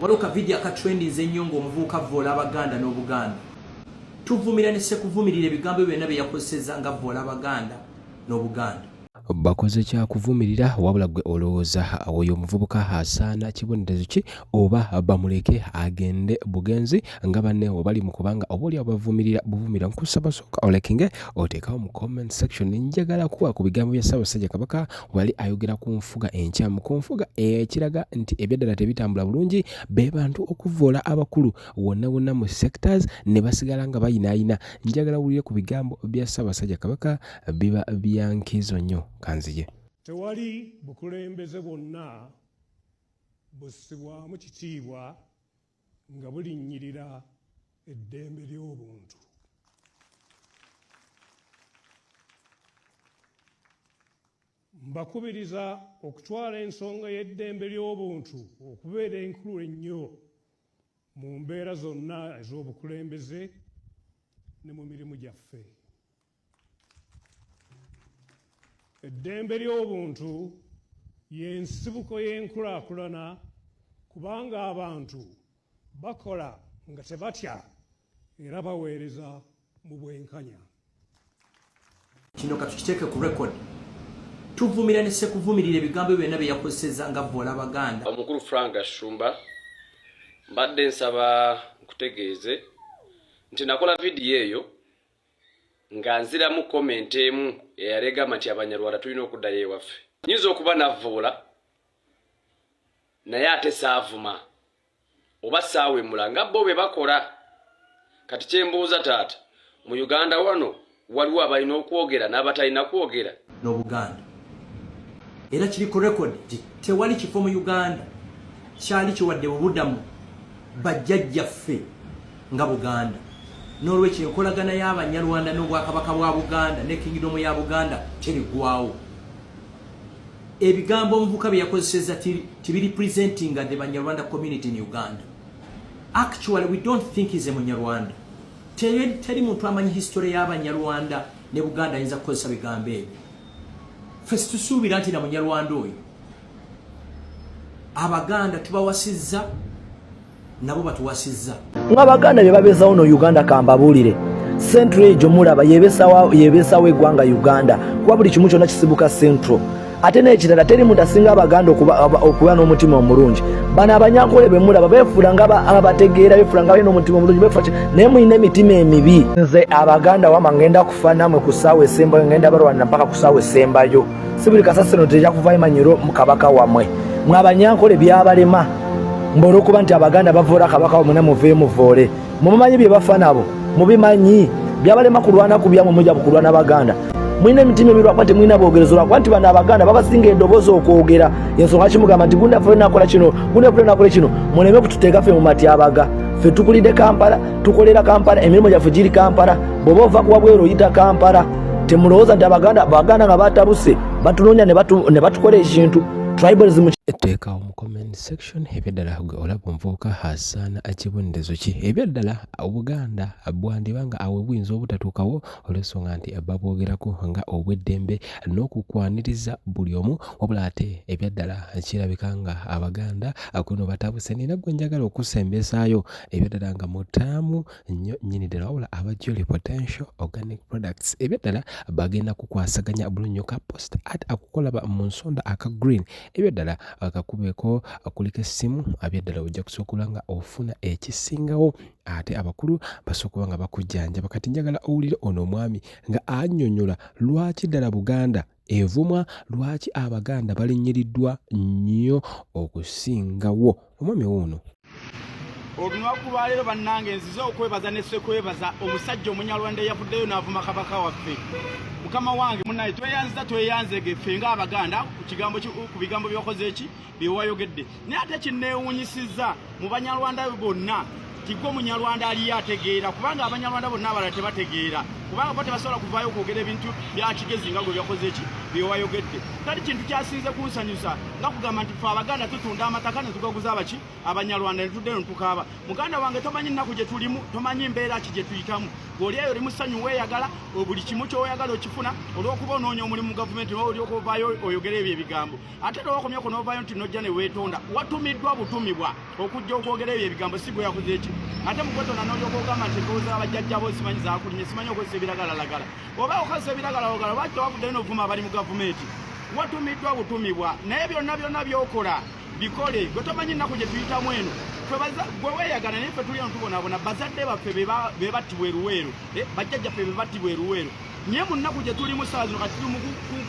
Waliwo ka vidiyo akatrendinze ennyo ng'omuvubuka avvoola Abaganda n'Obuganda. Tuvumira ne Ssekuvumirira ebigambo byonna bye yakozesezza ng'avvoola Abaganda n'Obuganda. Bakoze kya kuvumirira wabula gwe olowooza oyo omuvubuka asaana kibonerezo ki oba bamuleke agende bugenzi nga banne webali mu kubanga oba oli abavumirira buvumira. Nkusaba sooka olekinge oteekawo mu comment section. Njagala kuwa ku bigambo bya Ssaabasajja Kabaka wali ayogera ku nfuga enkyamu, ku nfuga ekiraga nti ebyaddala tebitambula bulungi, be bantu okuvvoola abakulu wonna wonna mu sectors ne basigala nga bayinaayina. Njagala wulire ku bigambo bya Ssaabasajja Kabaka, biba bya nkizo nnyo. Kanzije. Tewali bukulembeze bwonna bussibwamu kitiibwa nga bulinnyirira eddembe ly'obuntu. Mbakubiriza okutwala ensonga y'eddembe ly'obuntu okubeera enkulu ennyo mu mbeera zonna ez'obukulembeze ne mu mirimu gyaffe. Eddembe ly'obuntu y'ensibuko y'enkulaakulana kubanga abantu bakola nga tebatya era baweereza mu bwenkanya. Kino katukiteeke ku record. Tuvumira ne Ssekuvumirira ebigambo byonna bye yakozesezza ng'avvoola Abaganda. Omukulu Frank Gashumba, mbadde nsaba nkutegeeze nti nakola vidiyo eyo nga nziramu comment emu eyali egamba nti Abanyarwanda tulina okuddayo ewaffe. Nyinza okuba navvoola naye ate saavuma oba saawemula nga bo bwe bakola. Kati kyembuuza taata, mu Uganda wano waliwo abalina okwogera n'abatalina kwogera? N'Obuganda era kiri ku record nti tewali kifo mu Uganda kyali kiwadde bubudamu bajjajjaffe nga Buganda. N'olwekyo enkolagana y'Abanyarwanda n'Obwakabaka bwa Buganda ne Kingdom ya Buganda teriggwawo. Ebigambo omuvubuka bye yakozesezza tibiri presentinga the Banyarwanda community in Uganda. Actually we don't think he's a Munyarwanda. Teri muntu amanyi history y'Abanyarwanda ne Buganda ayinza kukozesa bigambo ebyo. Ffe situsuubira nti na Munyarwanda oyo. Abaganda tubawasizza nabo batuwasizza. Nga Abaganda bye babeesawo no Uganda kambabuulire. Central egyo mulaba yebeesawo eggwanga Uganda kuba buli kimu kyonna kisibuka Central. Ate n'ekirala teri muntu asinga Abaganda okuba n'omutima omulungi. Bano Abanyankole be mulaba beefuula nga abategeera, beefuula nga balina omutima omulungi, beefuula naye mulina emitima emibi. Nze Abaganda wama ngenda kufa namwe ku ssaawa esembayo, ngenda balwanira mpaka ku ssaawa esembayo. Si buli kasasiro nti kuvayo manyiro mu Kabaka wamwe. Mwe Abanyankole byabalema mbu olw'okuba nti Abaganda bavoola Kabaka wamwe namwe muveeyo muvoole. Mumumanyi bye bafa nabo, mubimanyi byabalema kulwana ku byamwe, mujja kulwana Baganda. Mulina emitima emibi lwakuba temulina bwogerezo, lwakuba nti bano Abaganda babasinga eddoboozi okwogera. Ensonga kimugamba nti gunda ffe nakola kino, gunda ffe nakola kino, muleme kututeeka ffe mu matyabaga. Ffe tukulidde Kampala, tukolera Kampala, emirimu gyaffe giri Kampala. Bw'oba ova ku wabweru oyita Kampala. Temulowooza nti Abaganda Baganda nga batabuse batunoonya ne batukola ekintu. Tribalism. Teekawo mu comment section ebyaddala gwe olaba omuvubuka asaana kibonerezo ki? Ebyaddala Obuganda bwandiba nga awo buyinza obutatuukawo olw'ensonga nti babwogerako nga obw'eddembe n'okukwaniriza buli omu, wabula ate ebyaddala kirabika nga Abaganda kuno batabuse. Nina gwe njagala okusembesaayo ebyaddala nga mutaamu nnyo nnyini ddala, wabula aba Jolly Potential Organic Products ebyaddala bagenda kukwasaganya bulungi nnyo ka post art akukolaba mu nsonda aka green ebyaddala akakubeeko kuliko essimu ebyaddala ojja kusobola nga ofuna ekisingawo ate abakulu basobola okuba nga bakujjanjaba. Kati njagala owulire ono omwami nga annyonnyola lwaki ddala Buganda evumwa, lwaki Abaganda balinnyiriddwa nnyo okusingawo. Omwami wuuno. Olunaku lwaleero bannange nzize okwebaza ne ssekwebaza omusajja Omunyarwanda eyavuddeyo n'avuma Kabaka waffe. Mukama wange munnaye tweyanziza tweyanzege ffe ng'Abaganda ku kigambo ku bigambo by'okoze eki bye wayogedde. Naye ate kinneewuunyisizza mu Banyarwanda bonna nti ggwe Omunyarwanda aliyo ategeera, kubanga Abanyarwanda bonna abalala tebategeera, kubanga bo tebasobola kuvaayo kwogera ebintu bya kigezi nga gwe byakoze eki Byewayogedde tali kintu kyasinze kunsanyusa nga kugamba nti fe Abaganda tutunda amataka ne tugaguza abaki Abanyarwanda ne tuddeyo netukaaba. Muganda wange, tomanyi nnaku gye tulimu, tomanyi mbeera ki gye tuyitamu. Bw'oli eyo oli musanyu, weeyagala, buli kimu kyoyagala okifuna. Olw'okuba onoonya omulimu mu gavumenti, olyoka ovaayo oyogera ebyo ebigambo, ate tewakomyeko n'ovaayo nti nojja ne weetonda. Watumiddwa butumibwa okujja okwogera ebyo ebigambo, si gwe yakoze eki. Ate mu kwetonda n'olyoka ogamba nti empewo z'abajjajjabo simanyi zakulimye, simanyi okozesa ebiragalalagala oba okozesa ebiragalalagala. Lwaki tewavuddeyo n'ovuma abali mu gavumenti? Watumiddwa butumibwa, naye byonna byonna byokola bikole gwe tomanyi nnaku gye tuyitamu eno. Gwe weeyagala, naye ffe tuli eno tubonaabona. Bazadde baffe be battibwa eruweero, bajjajjaffe be battibwa eruweero, naye mu nnaku gye tulimu saawa zino kati tuli mu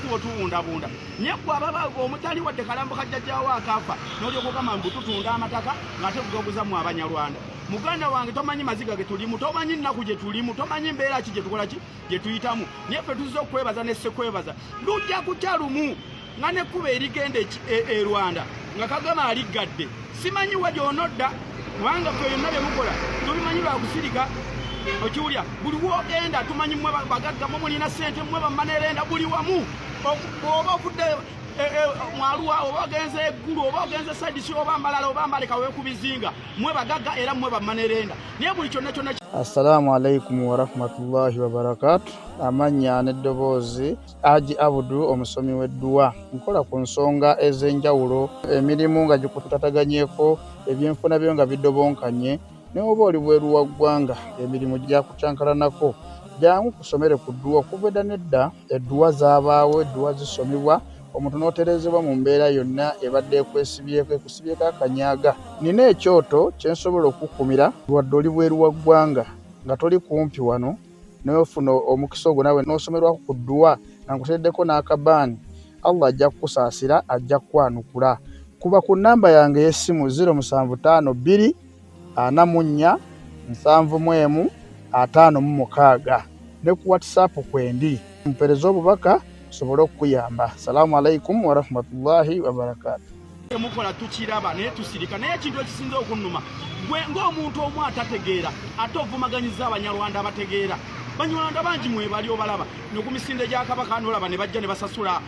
kubo tubundabunda. Naye gwe ababa omutali wadde kalambo kajjajjawo akaafa, n'olyoka ogamba mbu tutunda amataka ng'ate kugaguza mu Abanyarwanda. Muganda wange, tomanyi maziga ge tulimu, tomanyi nnaku gye tulimu, tomanyi mbeera ki gye tukola ki gye tuyitamu. Naye ffe tuzze okwebaza ne ssekwebaza. Lujja kutya lumu nga nekkuba erigenda e Rwanda nga Kagame aliggadde, simanyi wa gy'onodda, kubanga ffe byonna bye mukola tubimanyi lwa kusirika. Okiwulya? Buli wogenda tumanyi mmwe bagagga, mwe mulina ssente, mmwe bamanerenda buli wamu. Bw'oba ovudde mwaluwa, oba ogenze eggulu, oba ogenze sadisi, oba mbalala, oba mbaleka weekubizinga, mmwe bagagga era mmwe bamanerenda, naye buli kyonna kyonna. Assalaamu alaikum warahmatullahi wabarakatu. Amannya n'eddoboozi, Haji Abudu, omusomi w'edduwa. Nkola ku nsonga ez'enjawulo, emirimu nga gikutataganyeko, ebyenfuna byo nga bidobonkanye, ne oba oli bweru wa ggwanga emirimu gyakukyankalanako, jangu kusomere ku dduwa. Okuva edda n'edda edduwa zaabaawo, edduwa zisomebwa omuntu n'otereezebwa mu mbeera yonna ebadde ekwesibyeko, ekusibyeko akanyaga. Nina ekyoto kye nsobola okukkumira wadde oli bweru wa ggwanga nga toli kumpi wano, n'ofuna omukisa ogwo naawe n'osomerwako ku dduwa nga nkuteereddeko n'akabaani. Allah ajja kukusaasira, ajja kukwanukula. Kuba ku nnamba yange ey'essimu 0752 44 71 56 ne ku WhatsApp kwendi, mpeereza obubaka nsobole okukuyamba. Salaamu alaikum warahmatullahi wabarakatu. Mukola tukiraba, naye tusirika. Naye ekintu ekisinza okunnuma, gwe ng'omuntu omu atategeera, ate ovumaganyiza Abanyarwanda abategeera. Banyarwanda bangi mwebali, obalaba noku misinde gya Kabaka, nolaba ne bajja ne basasula,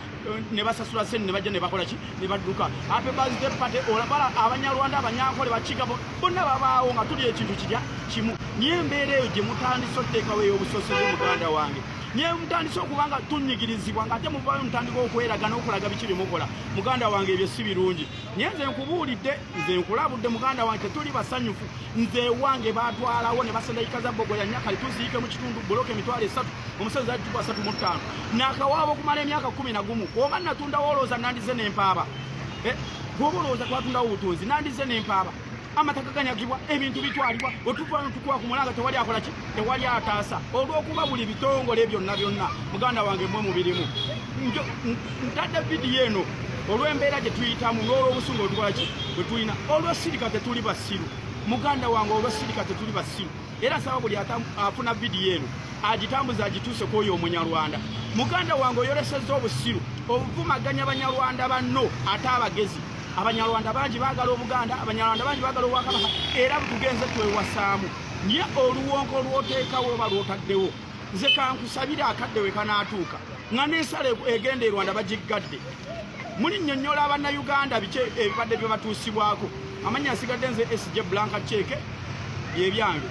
ne basasula sente, ne bajja ne bakola ki, ne badduka. Happy birthday party, olabala Abanyarwanda, Abanyankole, Bakiga bonna babaawo nga tuli ekintu kirya kimu. Naye embeera eyo gye mutandise oteekawo ey'obusosoze, muganda wange, naye mutandise okuba nga tunyigirizibwa, ng'ate muvaayo mutandika okweraga n'okulaga biki bye mukola. Muganda wange, ebyo si birungi. Naye nze nkubuulidde, nze nkulabudde, muganda wange, tetuli basanyufu. Nze ewange batwalawo ne basendayika za bogoya nyakali tuziike mu kitundu buloka 30,000, omusozi ali tukwa 35 nakawaaba okumala emyaka 11. Oba natundawo, olowooza nandize nempaaba? Bwoba olowooza twatundawo obutunzi, nandize nempaaba? Amataka ganyagibwa, ebintu bitwalibwa, wetuva tukuba ku mulanga, tewali akola ki, tewali ataasa, olw'okuba buli bitongole byonna byonna, muganda wange, mwe mubirimu. Ntadde vidiyo eno olw'embeera gye tuyitamu n'olw'obusungu otukola ki bwe tulina olw'osirika. Tetuli basiru, muganda wange, olw'osirika tetuli basiru. Era nsaba buli afuna vidiyo eno agitambuza, agituuse ku oyo Omunyarwanda. Muganda wange, oyolesezza obusiru obuvumaganya Banyarwanda banno ate abagezi. Abanyarwanda bangi baagala Obuganda, Abanyarwanda bangi baagala Obwakabaka, era tugenze twewasaamu. Naye oluwonko lwoteekawo oba lwotaddewo, nze kankusabire akadde we kanaatuuka nga n'ensala egenda e Rwanda bagiggadde, mulinnyonnyola Abannayuganda biki ebibadde bye batuusibwako. Amannya nsigadde nze SJ Blanka Cheke, byebyange.